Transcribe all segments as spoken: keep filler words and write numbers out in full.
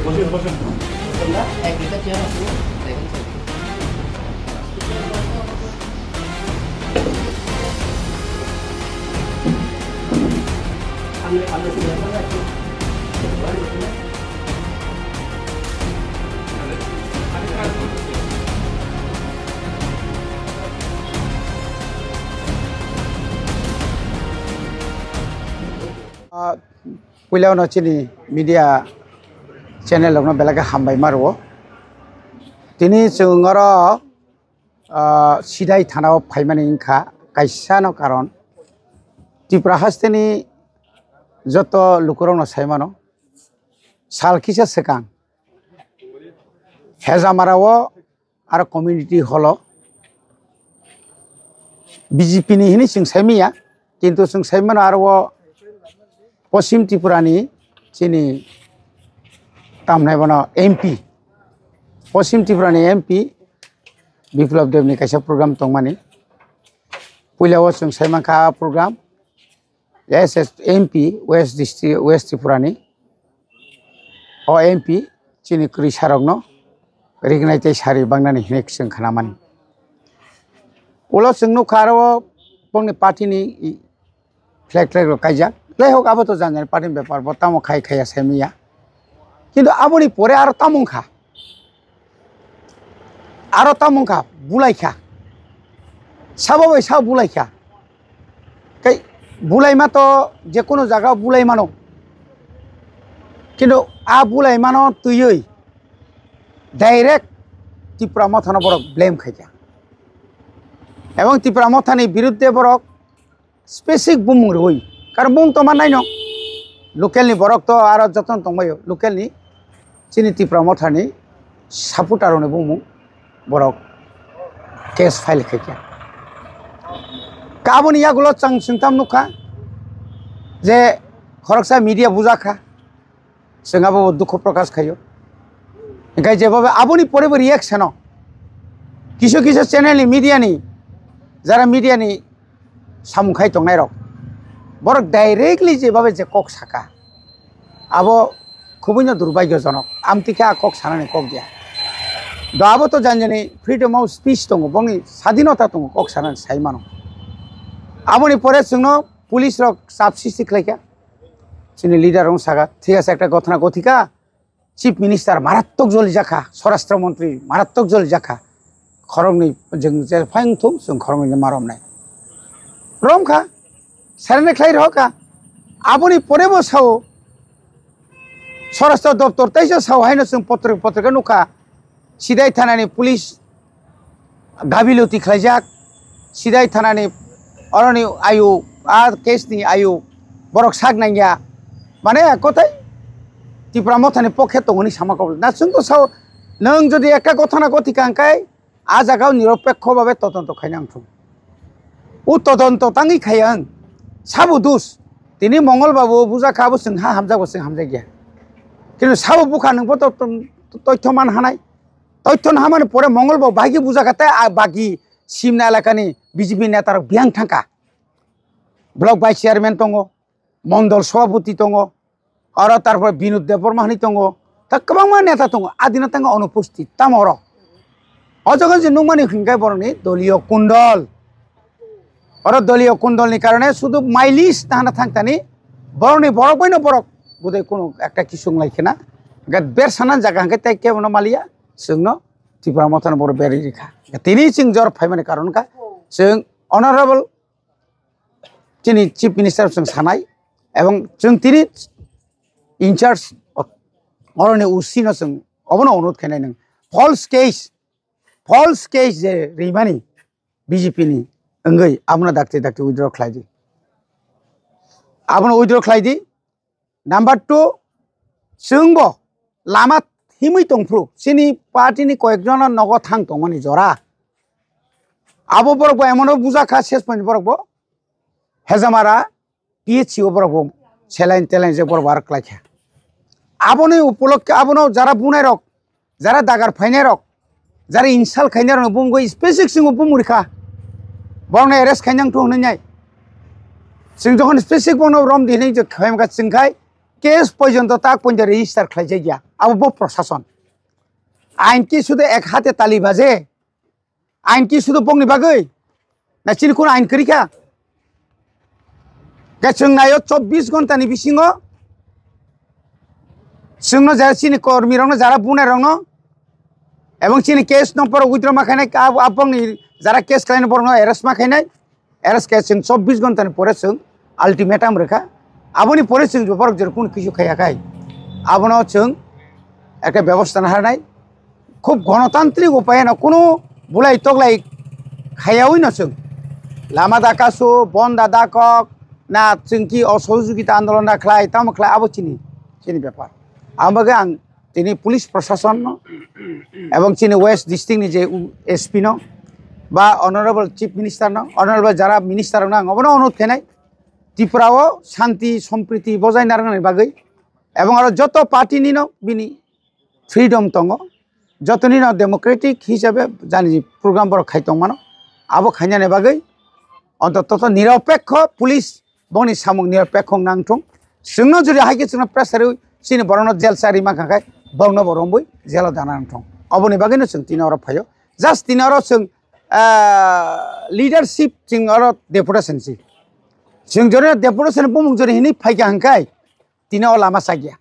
বসুন, বসুন। তোমরা এক লিটার চেয়ার আসুন, দেখেন স্যার। সামনে, সামনে চেয়ার আছে। Ah, puila no chini media channel rokno belai khe hambai ma rwo. Tini chwng oro, ah, Sidai thana o phaimani wngkha kaisa no karon. Tripura hasteni joto lukurokno sai mano. Sal kisa swkang Hejamara o aro community hall o B J P ni hini chwng sai manya, kintu chwng sai mano aro o Poschim Tripura ni chini tamnai bono M P, Poschim Tripura ni M P Biplab Deb ni kaisa program tongmani. Puila o chwng sai mankha a program S S M P West District, West Tripura ni. O M P chini kwrwi sarokno rignai tei sari bangnani hinwi chwng khnamani. Ulo chwng nukha aro bongni party ni flag, flag rok kaijak. Jaihok, abo to jani jani party ni bepar, bo tamo khai khaiya sai manya. Kintu aboni pore aro tamo wngkha. Aro tamo wngkha, bulaikha. Sabo bai sabo bulaikha. Tei bulaima to jekunu jaga bulai mano. Kintu a bulaimano twiwi direct Tipra Mothano borok blame khaikha. Ebong Tipra Mothani birudde borok specific bumung rwui. Karon bumung tongma naino. Local ni borok to aro jotono tongbaio. Local ni chini Tipra Mothani supporter rokni bumung borok case file khaikha. Ka aboni yagulo chwng singtam nukha je khoroksa media bujakha. Chwng abo dukhu prokash khaio. Hinkhe jebobe aboni pore bo reaction o kisu kisu channel ni media ni, jara media ni samung khai tongnai rok, borok directly jebobe je kok saka, abo khubui no durbagyojonok. Amtwi khe a kok sanani kok ya. Do abo to jani jani freedom of speech tongo, bongni sadinota tongo, kok sanani sai mano. Aboni pore chwngno police rok chap sristi khlaikha. Chini leader rok saka, thik ase, ekta ghotona ghotika, Chief Minister marattok joli jakha, Swarashtra Montri marattok joli jakha, khoroknwi jwng je phai wngthung, chwng khoroknwi no ma romnai. Romkha, serene khlai rohorkha. Aboni pore bo sao, Swarashtra Doptor teisa sao haino chwng potro-, potrika nukha, Sidai thanani police gabiluti khlaijak, Sidai thanani oroni ayu, a case ni ayu, borok sak nangya. Mane kothai Tipra Mothani pokhe tongo hinwi sama kok. Na chwng to sao, nwng jodi ekka ghotona ghotika hwnkhe, a jagao niropekho babe todonto khaina wngthung. O todonto tangwi khaya wng, sabo dus. Tini Mongol babu bujakha, abo chwng ha hamjak, bo chwng hamjakya. Kintu sabo bukha nwng bo to, to, toithyo man hanai. Toithyo no hamani pore Mongol bo bahai khe bujakha tei a bagi Simna elakani B J P neta rok biyang thangkha. Block vice chairman tongo, mondol sobhapoti tongo, aro tarpore Binod Debbarma hinwi tongo, ta kwbangma neta tongo, adina tangkha onupusthit. Tamo oro o jaga je nukmani hinkhe borokni doliyo kundol. Oro doliyo kundolni karone sudu mailis tahana thangtani, borokni borok baino borok budai kunu ekta kisung lai khena. Hwnkhe ber sana jaga hwnkhe tei kebono maliya, chwngno Tipra Mothano borok berwi rikha. Tini chwng jor phaimani karon wngkha, chwng honorable chini Chief Minister chwng sanai, ebong chwng tini in charge oroni O C no chwng obono onurod khainai nwng false case, false case je rimani B J P ni wngwi abono dakti dakti withdraw khlai di. Abono withdraw khlai di. Number two, chwngbo lama himwi tongphuru chini party ni koyekjono nogo thang tongmani jora. Abo borok bo emono bujakha ses point borok bo Hejamara P H C o borok bo saline teline je borok bo aro klaikha. Aboni upolokke abono jara bunai rok, jara dagar phainai rok, jara insult khainai rok bumgwi specific singo bumuri kha. Borokno arrest khainang thung hwnwi nai. Chwng jokhon specific bono rom di hinwi je khaimkha chwngkhai case porjonto tak porjonto register khlaijak ya. Abo bo prosason. Ain ki sudu ek hate tali baje. Ain ki sudu bongni bagwi? Na chini kun ain kwrwi kha? Khe chwng naio chobbish ghonta ni bisingo chwngno jara chini kormi rokno jara bunai rokno ebong chini case no poro withdraw ma khainai, abo, abongni jara case khlainai borokno arrest ma khainai, arrest khe chwng chobbish ghonta ni pore chwng ultimatum rwkha. Aboni pore chwng borok jora kunu kisu khaiya khai, abono chwng ekta bebosta naharnai. Khub gonotantrik upaye no kunu bulai toklai khaiyawi no chwng lama da kasu, bon da dakok, na chwng ki osohojogita andolon da khlai, tamo khlai, abo chini, chini bepar. Ang bagwi ang tini police prosason no ebong chini West District ni je u-, S P no ba Honorable Chief Minister no, Honorable jara minister no ang obono onurod khainai, Tripura o shanti sompriti bojai narwknani bagwi ebong aro joto party ni no bini freedom tongo, jotoni no democratic hisabe jani program borok khai tongmano, abo khainani bagwi ontoto niropekho police bongni samung niropekho wngna wngthung. Chwngno jodi hai khe chwngno pressure rwi chini borokno jail chari mankha khai borokno bo romwi jailo dana wngthung. Oboni bagwino chwng tini oro phaio. Just tini oro chwng, ah, leadership chwng oro deputation si. Chwng jodi deputation bumung jodi hinwi phaikha hwnkhai tini o lama chakya.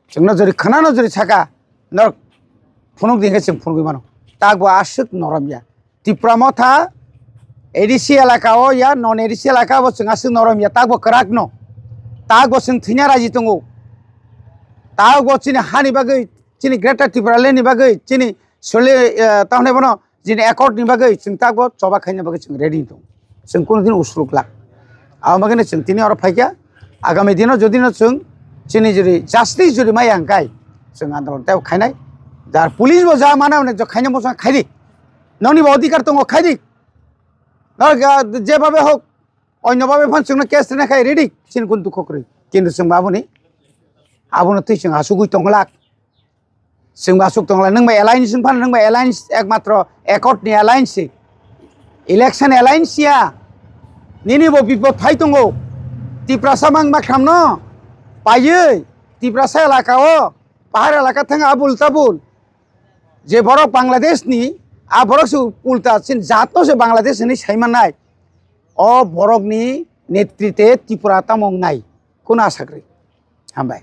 Chwngno jodi khwnano jodi saka, norok phunuk di hwnkhe chwng phunugwi mano. Takbo aswk norom ya. Tipra Motha A D C elaka o ya, non A D C elaka bo chwng aswk norom ya. Takbo kwrak no. Takbo chwng thwina raji tongo. Takbo chini hani bagwi, chini Greater Tipraland ni bagwi, chini sole, eh, tamni bono Jini accord ni bagwi chwng takbo choba khaina bagwi chwng ready tong. Chwng kunu din usuk lak. Abo bagwi no chwng tini oro phaikha. Agami dino jodi no chwng chini jodi justice jodi maya hwnkhe chwng andolon tei khainai. Jar police bo ja mana hwnwi jo khaina bosong khaidi. Noni bo odhikar tongo khaidi. No ga-, je babe hok, onyo babe phan chwngno case rina khai ready. Chini kun dukho kwrwi. Kintu chwng baboni abono twi chwng asugwi tong lak. Chwng ba aswk tongla, nwng bai alliance wng phano, nwng bai alliance ekmatro accord ni alliance se. Election alliance ya. Nini bo bipod phai tongo. Tiprasa mang makham no. Paiye. Tiprasa elaka o. Pahar elaka thang abul tabul. Je borok Bangladesh ni, a borok se ulta sin jat no se Bangladesh ni sai manai. O borok ni netrite Tripura tamo nai. Kuna sakri. Hambai.